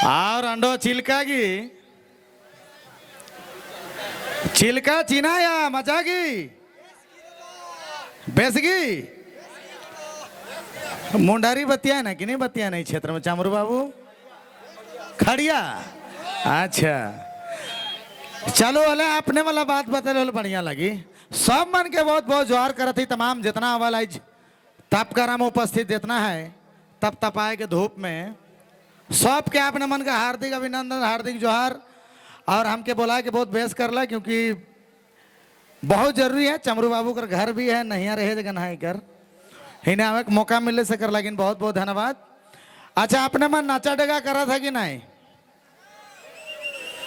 और अंडो चिल्का की चिल्का चिनाया मजागी बेसगी मुंडारी बतिया है ना कि नहीं बतिया नहीं क्षेत्र में चामरू बाबू खड़िया। अच्छा चलो वाला अपने वाला बात बता बढ़िया लगी। सब मन के बहुत बहुत जोहार करत ही तमाम जितना अवल आज तप कराम उपस्थित जितना है तप तपाए के धूप में सब के अपने मन का हार्दिक अभिनंदन हार्दिक जोहार। और हमके बोला के बहुत बेस करला क्योंकि बहुत जरूरी है। चमरू बाबू कर घर भी है नहीं रहे जगह नहीं कर हिने हमें मौका मिले से कर लेकिन बहुत बहुत धन्यवाद। अच्छा अपने मन नाचा डगा करा था कि नहीं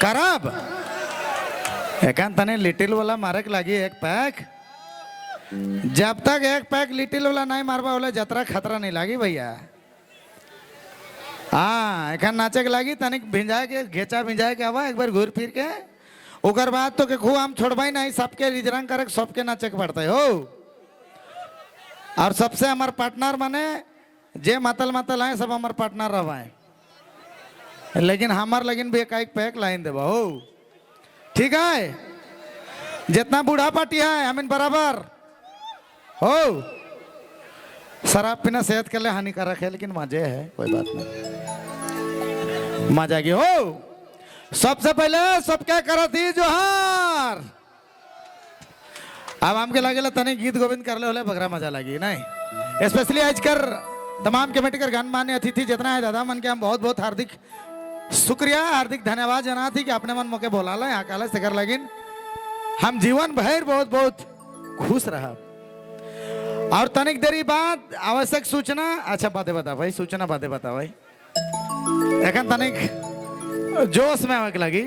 करब एकान तने लिटिल वाला मारक लगी एक पैक। जब तक एक पैक लिटिल वाला नहीं मारबा वाला जतरा खतरा नहीं लागी भैया। हाँ एखन नाचे के लागी तनिक भिंजाए के घेचा भिंजाए के आवा एक बार घूर फिर के ओकर बाद तो के खूब हम छोड़बा ही नहीं सबके रिजरंग करे सबके नाचे के पड़ते हो। और सबसे हमार पार्टनर माने जे मतल मतल है सब हमार पार्टनर रहा लेकिन हमार लेकिन भी एक पैक लाइन देबा हो ठीक है। जितना बूढ़ा पार्टी है हमें बराबर हो। शराब पीना सेहत के लिए हानिकारक है लेकिन मजे है कोई बात नहीं मजा की हो। सबसे पहले सब क्या करा थी जोहार। अब हमके लगे तने गीत गोविंद कर ले बगरा मजा लगी नहीं। स्पेशली आजकल तमाम कमेटी कर गणमान्य अतिथि जितना है दादा मन के हम बहुत बहुत हार्दिक शुक्रिया हार्दिक धन्यवाद जना थी कि अपने मन मौके बोला ला यहाँ काला से लगिन हम जीवन भर बहुत बहुत खुश रहा। और तनिक देरी बाद आवश्यक सूचना। अच्छा बातें बता भाई सूचना बातें बता भाई एखन तनिक जोश में आवे लगी।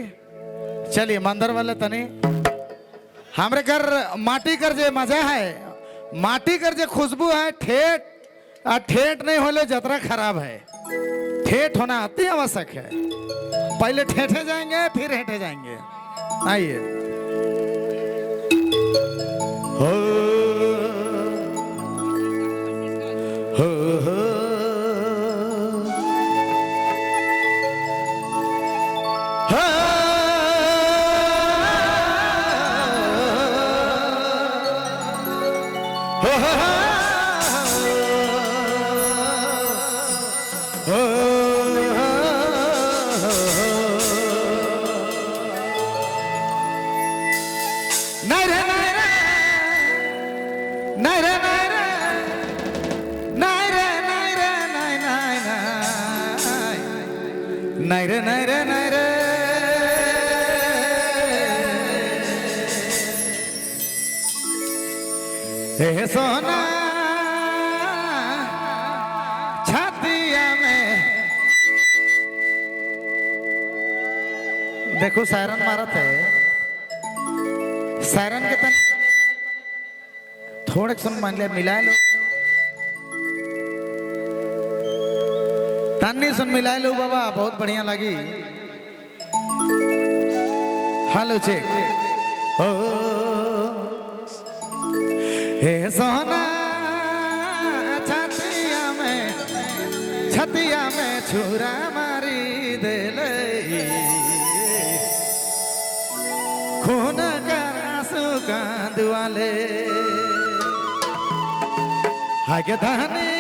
चलिए मंदिर वाले तनी हमरे कर माटी कर जे मजा है माटी कर जे खुशबू है ठेठ आ ठेठ नहीं होले जतरा खराब है। ठेठ होना अति आवश्यक है। पहले ठेठे जाएंगे फिर हेठे जाएंगे। आइए हो हो हो नहीं रे नहीं रे नहीं रे हे सोना छातिया में देखो सायरन मारत है। सायरन के तन थोड़े सुन मान लिया मिला लो तन्नी सुन मिला लो बाबा बहुत बढ़िया लगी। हेलो चेक ओ हे सोना छतिया में छुरा मारी देले खून कर आंसू कांदवाले हगे धनी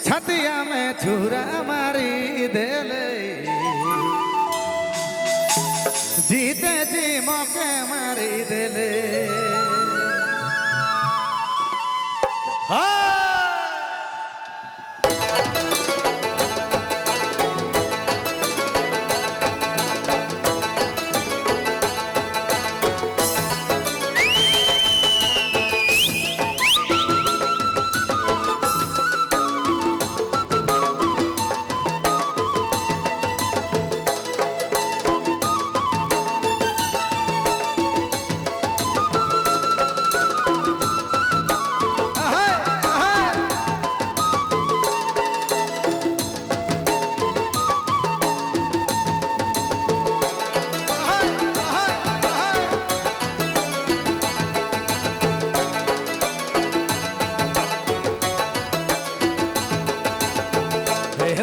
छतिया में छुरा मारी देले जीते जी मौके मारी देले। हाँ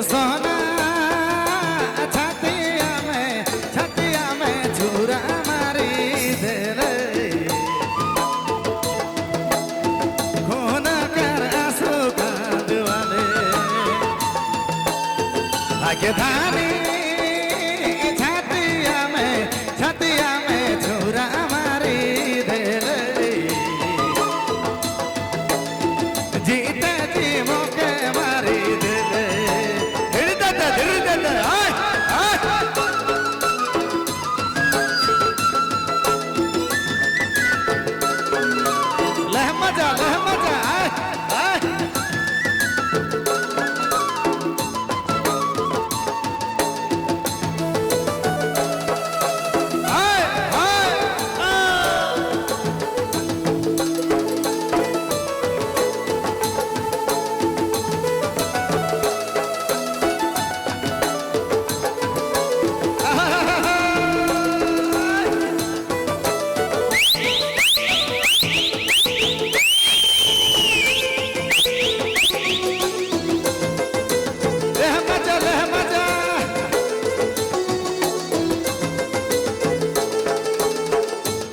सोना छतिया में छुरा मारी दे रे खून कर आंसू कांद वाले भाग्यधानी छतिया में छुरा मारी दे रे जीते जी मौके मारी दे रे धीरे दे आय आय लह मजा आय आय आय आय आय लह मजा लह मजा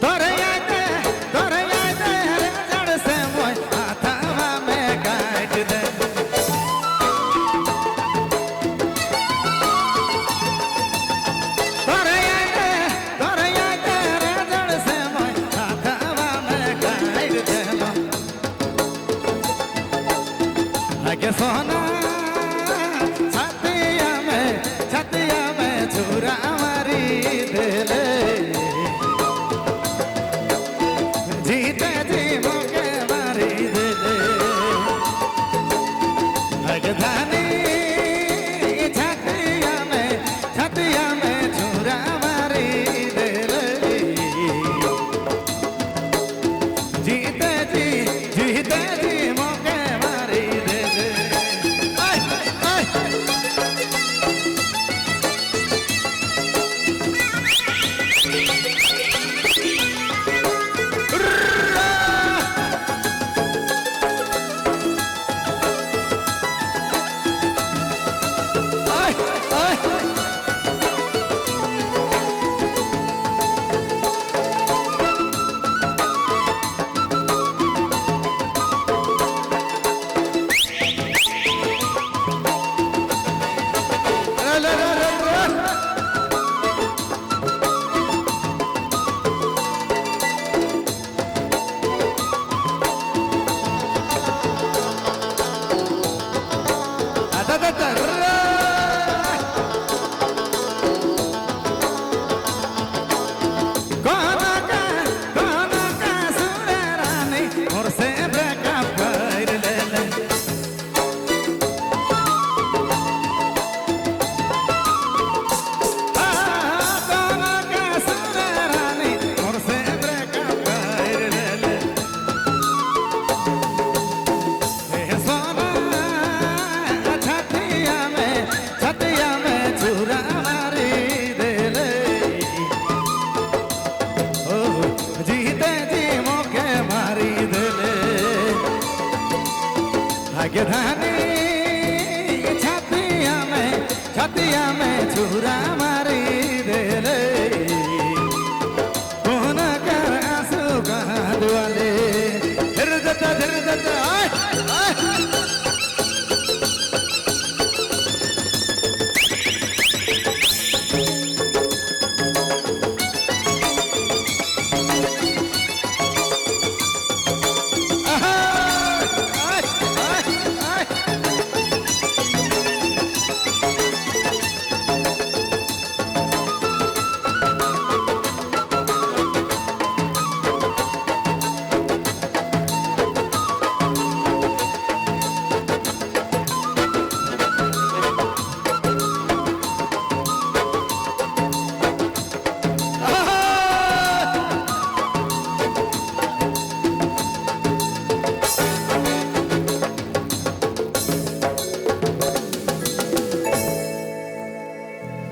तोरे आते हर जड़ से मोय हाथवा में काट दे तोरे आते हर जड़ से मोय हाथवा में काट दे आगे सोना छतिया में छुरा मारी देले जीते जी मौके मारी देले भगधानी छतिया में छुरा मारी देले जीते जी मौके मारी देले आय आय आय आय रे रे रे रे दा दा दा रे गाना का सुरे रानी मोर से ब्रेकअप कर ले ले गाना का सुरे रानी मोर से ब्रेकअप कर ले ले हे सोना छतिया में छुरा मारी दे ले ओ जीते जी मौके मारी देले भाग्यधानी छतिया में छुरा मारी देले कौन कर आंसू कांद वाले धीरे दत्ता आय आय आहा, आय, आय, आय।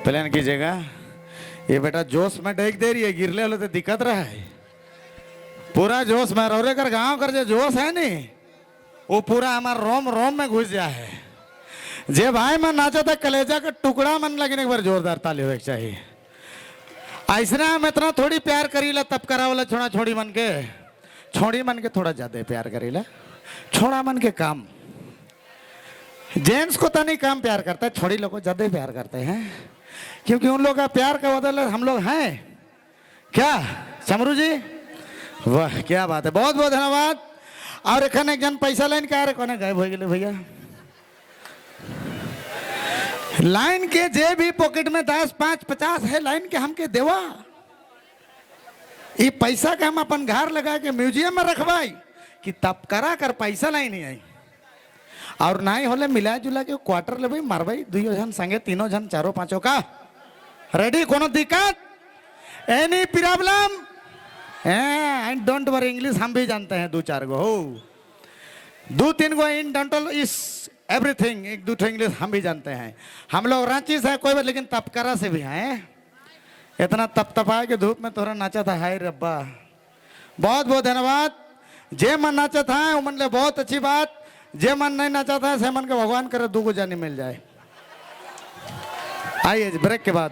प्लान कीजिएगा। ये बेटा जोश में डेक दे रही है, गिरले वाले तो दिक्कत रहा है। पूरा जोश में रौरे कर गांव कर जो जोश है नहीं वो पूरा हमारे रोम रोम में घुस गया है। जे भाई मन नाचा था कलेजा का टुकड़ा मन लगिन एक बार जोरदार ताली होए के चाहिए। ऐसना हम इतना थोड़ी प्यार करीला तब करावला छोड़ा छोड़ी मन के, छोड़ी मन के थोड़ा ज्यादा प्यार करीला, छोड़ा मन के काम। जेंट्स को तो नहीं कम प्यार करता है, छोड़ी लोग को ज्यादा प्यार करते हैं, क्योंकि उन लोग का प्यार का बदल हम लोग हैं। क्या समरू जी, वाह क्या बात है, बहुत बहुत धन्यवाद। और एखन एक जन पैसा लाइन के आ रहे, कोने गायब हो गए भैया। लाइन के जे भी पॉकेट में 10 5 50 है लाइन के हमके देवा। ये पैसा के हम अपन घर लगा के म्यूजियम में रखवाई कि तब करा कर पैसा लाई नहीं आई। और नहीं होले मिला जुला के क्वार्टर लेबे मारबई दुइयो जन संगे तीनों जन चारों पांचों का रेडी, कोनो दिक्कत any problem? And don't worry, English हम भी जानते हैं दो चार गो हो, दो तीन गो इन डेंटल इस एवरीथिंग, एक दो इंग्लिश हम भी जानते हैं। हम लोग रांची से हैं, कोई बात, लेकिन तपकरा से भी हैं। इतना तप तपा के धूप में तोरा नाचा था, हाय रब्बा। बहुत बहुत धन्यवाद। जे मन नाचा था वो मन ले बहुत अच्छी बात, जे मन नहीं नाचा था से मन के भगवान करे दूगो जानी मिल जाए। आइए ब्रेक के बाद।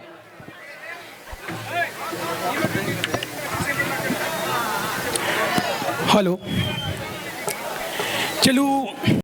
हेलो चलो।